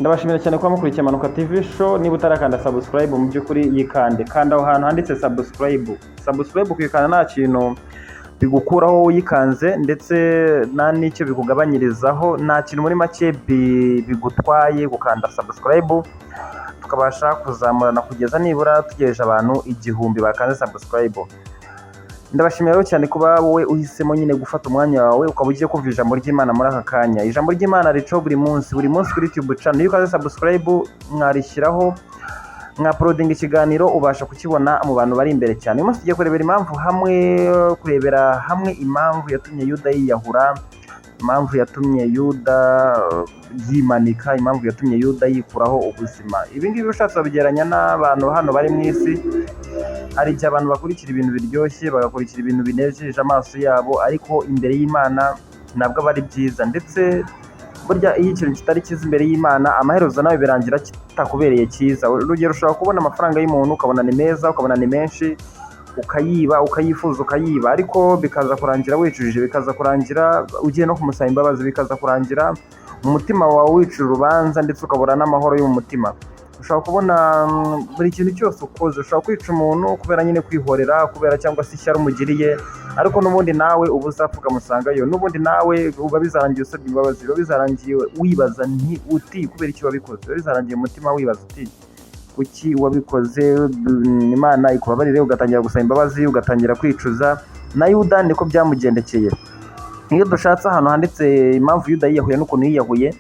Ndabashimira cyane kuba mukurikiye Manuka TV Show. Niba utarakanda subscribe, mu by'ukuri yikande, kanda aho hantu handitse subscribe. Subscribe kuyikanda nta kintu bigukuraho uyikanze, ndetse nta n'icyo bikugabanyirizaho, nta kintu muri make bigutwaye gukanda subscribe, tukabasha kuzamurana kugeza nibura tugejeje abantu 1000 bakanze subscribe. Ndabashimira rero cyane kuba wowe uhisemo nyine gufata umwanya wawe, ukaba ugiye kumva ijambo ry'Imana muri aka kanya. Ijambo ry'Imana ricaho buri munsi, buri munsi kuri YouTube channel. Iyo ukanze subscribe, mwarishyiraho, mwauploadinga ikiganiro, ubasha kukibona mu bantu bari imbere cyane. Uyu munsi tugiye kurebera impamvu hamwe, kurebera hamwe impamvu yatumye Yuda yiyahura, impamvu yatumye Yuda yimanika, impamvu yatumye Yuda yikuraho ubuzima. Ibi ngibi ushatse wabigereranya n'abantu hano bari mu isi. Hari igihe abantu bakurikira ibintu biryoshye, bagakurikira ibintu binejeje amaso yabo, ariko imbere y'Imana ntabwo aba ari byiza. Ndetse burya iyo ikintu kitari cyiza imbere y'Imana, amaherezo nawe birangira kitakubereye cyiza. Urugero, ushobora kubona amafaranga y'umuntu, ukabona ni meza, ukabona ni menshi, ukayiba, ukayifuza, ukayiba, ariko bikaza kurangira wicujije, bikaza kurangira ugiye no kumusaba imbabazi, bikaza kurangira mu mutima wawe wicira urubanza, ndetse ukabura n'amahoro yo mu mutima. Ushobora kubona buri kintu cyose ukoze, ushobora kwica umuntu kubera nyine kwihorera, kubera cyangwa se ishyari umugiriye, ariko n'ubundi nawe uba uzapfa ukamusangayo, n'ubundi nawe uba bizarangiye usabye imbabazi, biba bizarangiye wibaza nti uti kubera iki wabikoze, biba bizarangiye umutima wibaza uti kuki wabikoze, Imana ikubabarire, ugatangira gusaba imbabazi, ugatangira kwicuza. Na Yuda niko byamugendekeye. Iyo dushatse ahantu handitse impamvu Yuda yiyahuye n'ukuntu yiyahuye,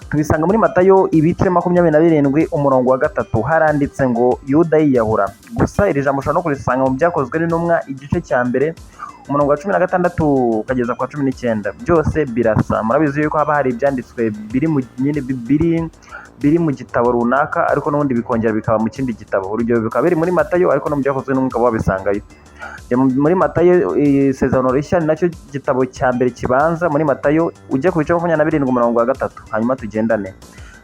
tubisanga muri Matayo ibice 27 umurongo wa 3. Haranditse ngo Yuda yiyahura. Gusa iri jambo ushobora no kurisanga mu Byakozwe n'Intumwa igice cya mbere umurongo wa 16 ukageza ku wa 19. Byose birasa. Murabizi yuko haba hari ibyanditswe biri mu nyine biri mu gitabo runaka, ariko n'ubundi bikongera bikaba mu kindi gitabo. Urugero, bikaba biri muri Matayo, ariko no mu Byakozwe n'Intumwa ukaba wabisangayo. Muri Matayo, Isezerano Rishya, ni nacyo gitabo cya mbere kibanza. Muri Matayo ujya ku bice 27 umurongo wa 3, hanyuma tugendane.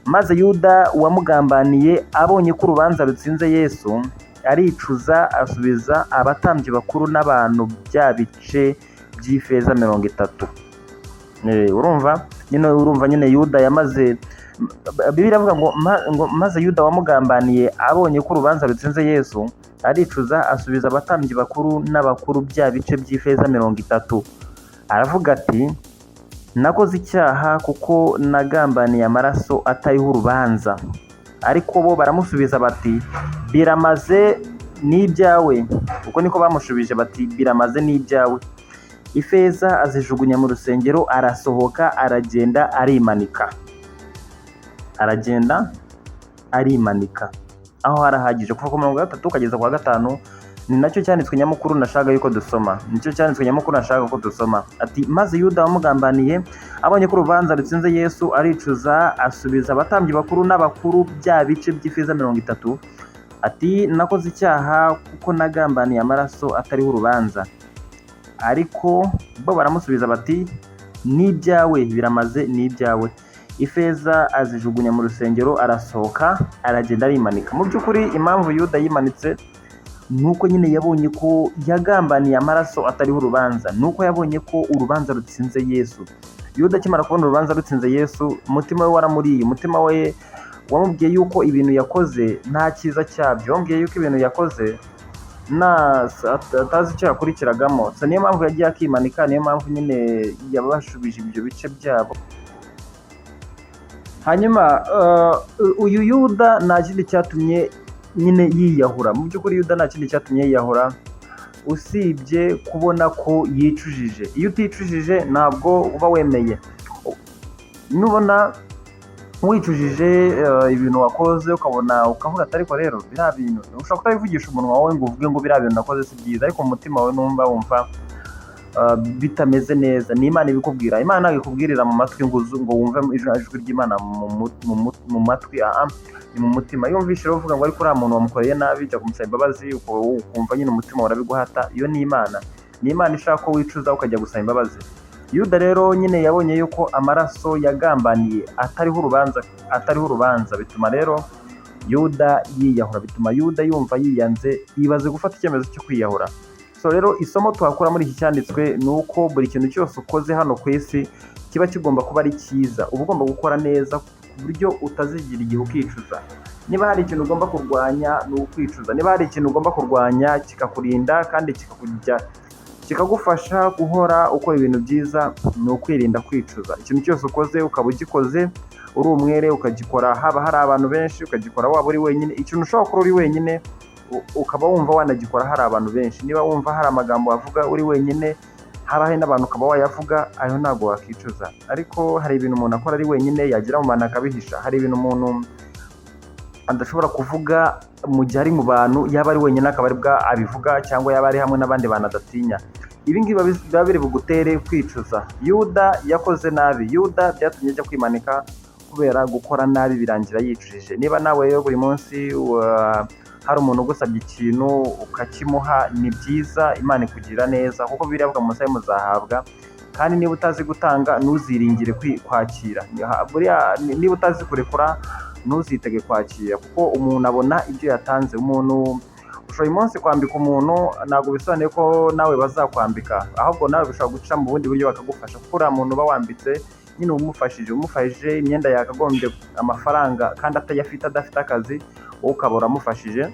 Maze Yuda wamugambaniye abonye ko urubanza rutsinze Yesu, aricuza, asubiza abatambyi bakuru n'abantu bya bice by'ifeza 30. Urumva nyine, urumva nyine Yuda yamaze, Bibiliya iravuga ngo, ngo maze Yuda wamugambaniye abonye ko urubanza rutsinze Yesu, aricuza, asubiza abatambyi bakuru n'abakuru bya bice by'ifeza 30. Aravuga ati: "Nakoze icyaha kuko nagambaniye amaraso atariho urubanza." Ariko bo baramusubiza bati: "Biramaze n'ibyawe." Uko niko bamushubije bati: "Biramaze n'ibyawe." Ifeza azijugunya mu rusengero, arasohoka, aragenda arimanika, aragenda arimanika. Aho harahagije. Kuva ku mirongo gatatu ukageza ku wa gatanu ni nacyo cyanditswe nyamukuru nashaka yuko dusoma, nicyo cyanditswe nyamukuru nashaka ko dusoma. Ati: maze Yuda wamugambaniye abonye ko urubanza rutsinze Yesu, aricuza, asubiza abatambyi bakuru n'abakuru bya bice by'ifeza 30. Ati: "Nakoze icyaha kuko nagambaniye amaraso atariho urubanza." Ariko bo baramusubiza bati: "N'ibyawe, biramaze n'ibyawe." Ifeza azijugunya mu rusengero, arasohoka, aragenda arimanika. Mu by'ukuri impamvu Yuda yimanitse ni uko nyine yabonye ko yagambaniye amaraso atariho urubanza, ni uko yabonye ko urubanza rutsinze Yesu. Yuda akimara kubona urubanza rutsinze Yesu, umutima we waramuriye, umutima we wamubwiye yuko ibintu yakoze nta cyiza cyabyo, wamubwiye yuko ibintu yakoze nta atazi icyo yakurikiragamo. So niyo mpamvu yagiye akimanika, niyo mpamvu nyine yabashubije ibyo bice byabo. Hanyuma uyu Yuda nta kindi cyatumye nyine yiyahura. Mu by'ukuri Yuda nta kindi cyatumye yiyahura usibye kubona ko yicujije. Iyo uticujije ntabwo uba wemeye. Nubona wicujije ibintu wakoze, ukabona ukavuga ati: "Ariko rero biriya bintu", ushobora kutabivugisha umunwa wawe ngo uvuge ngo biriya bintu nakoze si byiza, ariko mu mutima wawe numva wumva bitameze neza, ni Imana ibikubwira. Imana ntabwo ikubwirira mu matwi ngo ngo wumve ijwi ry'Imana mu matwi, aha ni mu mutima. Iyo wumvishe rero uvuga ngo: "Ariko uriya muntu wamukoreye nabi, jya kumusaba imbabazi", ukumva nyine umutima urabiguhata, iyo ni Imana, ni Imana ishaka ko wicuza ukajya gusaba imbabazi. Yuda rero nyine yabonye yuko amaraso yagambaniye atariho urubanza, atariho urubanza, bituma rero Yuda yiyahura, bituma Yuda yumva yiyanze, yibaze gufata icyemezo cyo kwiyahura. So rero isomo tuhakura muri iki cyanditswe ni uko buri kintu cyose ukoze hano ku isi kiba kigomba kuba ari cyiza. Uba ugomba gukora neza. ku buryo utazigira igihe ukicuza. Niba hari ikintu ugomba kurwanya ni ukwicuza. Niba hari ikintu ugomba kurwanya kikakurinda kandi kikagufasha guhora ukora ibintu byiza ni ukwirinda kwicuza. Ikintu cyose ukoze ukaba ugikoze uri umwere, ukagikora haba hari abantu benshi, ukagikora waba uri wenyine. Ikintu ushobora gukora uri wenyine ukaba wumva wanagikora hari abantu benshi. Niba wumva hari amagambo wavuga uri wenyine, haba hari n'abantu ukaba wayavuga, ayo ntabwo wakicuza. Ariko hari ibintu umuntu akora ari wenyine yagira mu bantu akabihisha. Hari ibintu umuntu adashobora kuvuga mu gihe ari mu bantu, yaba ari wenyine akaba aribwo abivuga, cyangwa yaba ari hamwe n'abandi bantu adatinya. Ibi ngibi biba biri bugutere kwicuza. Yuda yakoze nabi. Yuda byatumye ajya kwimanika kubera gukora nabi, birangira yicujije. Niba nawe rero buri munsi hari umuntu ugusabye ikintu ukakimuha, ni byiza, Imana ikugira neza, kuko Bibiliya ivuga ngo musabe muzahabwa. Kandi niba utazi gutanga ntuziringire kwakira. Buriya niba utazi kurekura ntuzitege kwakira, kuko umuntu abona ibyo yatanze. Umuntu ushobora uyu munsi kwambika umuntu, ntabwo bisobanuye ko nawe bazakwambika, ahubwo nawe bishobora guca mu bundi buryo bakagufasha, kuko uriya muntu uba wambitse nyine uba umufashije imyenda yakagombye amafaranga kandi atayafite, adafite akazi, wowe ukaba uramufashije,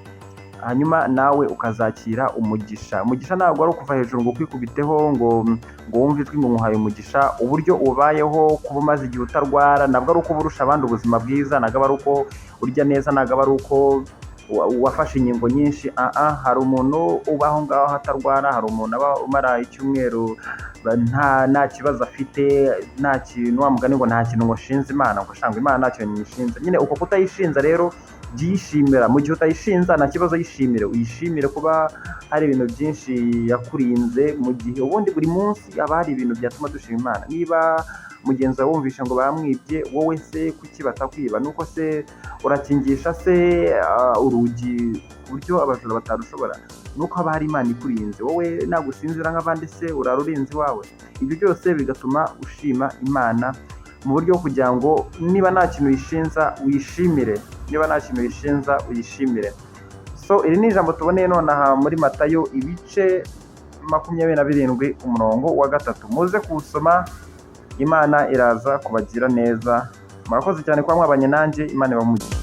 hanyuma nawe ukazakira umugisha. Umugisha ntabwo ari ukuva hejuru ngo ukwikubiteho ngo wumve ijwi ngo nkuhaye umugisha. Uburyo ubayeho, kuba umaze igihe utarwara, ntabwo ari uko uba urusha abandi ubuzima bwiza, ntabwo ari uko urya neza, ntabwo ari uko wafashe inkingo nyinshi. Hari umuntu uba aho ngaho atarwara, hari umuntu aba umara icyumweru nta kibazo afite, nta kintu, wa mugani ngo nta kintu ngo nshinze Imana, ngo shangwa Imana nta kintu nyishinze. Nyine uko kutayishinza rero byishimira, mu gihe utayishinza nta kibazo yishimire, uyishimire kuba hari ibintu byinshi yakurinze. Mu gihe ubundi buri munsi haba hari ibintu byatuma dushima Imana. Niba mugenzi wawe wumvishe ngo bamwibye, wowe se kuki batakwiba? Nuko se urakingisha se urugi ku buryo abajura batarushobora? Nuko haba hari Imana ikurinze. Wowe ntabwo usinzira nk'abandi se urara urinze iwawe? Ibyo byose bigatuma ushima Imana mu buryo bwo kugira ngo niba nta kintu uyishinza uyishimire, niba nta kintu uyishinza uyishimire. So iri ni ijambo tuboneye nonaha muri Matayo ibice 27 umurongo wa 3. Muze kuwusoma, Imana iraza kubagira neza. Murakoze cyane kuba mwabanye nanjye, Imana ibahe umugisha.